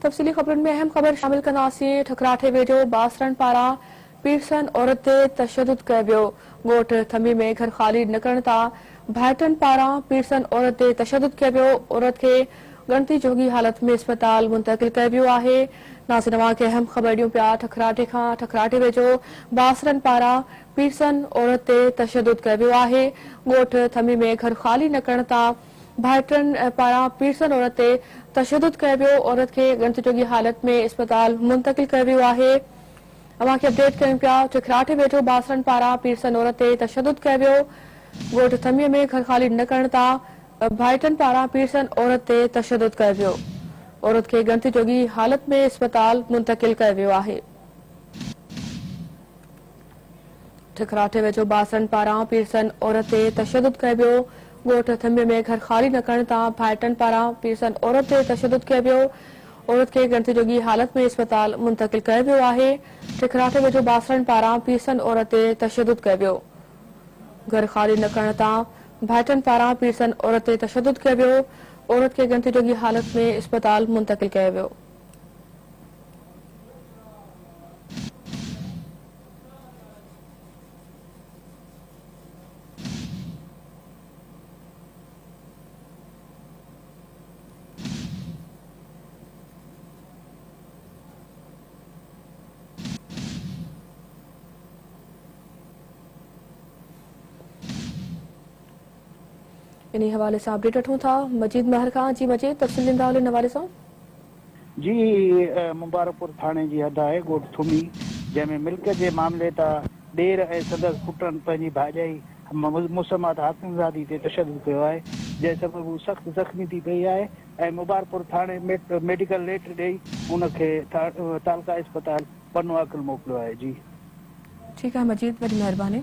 تفصيلي خبرن ۾ اهم خبر شامل ڪنداسين، ٺڪراٺي ويجهو بااثرن پاران پيرسن عورت تي تشدد ڪيو ويو، ڳوٺ ٿنڀي ۾ گهر خالي نه ڪرڻ تان ڀائٽن پاران پيرسن عورت تي تشدد ڪيو ويو، عورت کي ڳڻتي جوڳي حالت ۾ اسپتال منتقل ڪيو ويو آهي، ناظرين اوهان کي اهم خبر ڏيون پيا ٺڪراٺي کان ٺڪراٺي ويجهو بااثرن پاران پيرسن عورت تي تشدد ڪيو ويو آهي، ڳوٺ ٿنڀي ۾ گهر خالي نه ڪرڻ تان ڀائٽن پاران پيرسن عورت تي تشدد ڪيو ويو، عورت کي ڳڻتي جوڳي حالت ۾ اسپتال منتقل ڪيو ويو آهي. اوهان کي اپڊيٽ ڪيون پيا، چکراٺي ويجهو بااثرن پاران پيرسن عورت تي تشدد ڪيو ويو، ڳوٺ ٿميء ۾ گهر خالي نه ڪرڻ تان ڀائٽن پاران پيرسن عورت تي تشدد ڪيو ويو، عورت کي ڳڻتي جوڳي حالت ۾ اسپتال منتقل ڪيو ويو آهي. ٺڪراٺي ويجهو بااثرن پاران پيرسن عورت تي تشدد ڪيو ويو، ڳوٺ ٿنڀي ۾ گهر خالي نه ڪرڻ تان ڀائٽن پاران پيرسن عورت تي تشدد ڪيو ويو، عورت کي ڳڻتي جوڳي حالت ۾ اسپتال منتقل ڪيو ويو آهي، ٺڪراٺي ويجهو بااثرن پاران پيرسن عورت تي تشدد ڪيو ويو، گهر خالي نه ڪرڻ تان ڀائٽن پاران پيرسن عورت تي تشدد ڪيو ويو، عورت کي ڳڻتي جوڳي حالت ۾ اسپتال منتقل ڪيو ويو. انهي حوالي سان اپڊيٽ وٺون ٿا مجيد مهر کان جي مجيد تفصيل ڏيندا هلو ان حوالي سان. جي مبارڪپور ٿاڻي جي حد آهي ڳوٺ ٿمي جنهن ۾ ملڪيت جي معاملي تان ڏير ۽ سندس پٽن پنهنجي ڀاڄائي مسمات حاڪمزادي تي تشدد ڪيو آهي جنهن سبب هو سخت زخمي ٿي پئي آهي ۽ مبارڪپور ٿاڻي ميڊيڪل ليٽر ڏئي ان کي تعلقه اسپتال پنوعاقل موڪليو آهي جي. ٺيڪ آهي مجيد وڏي مهرباني.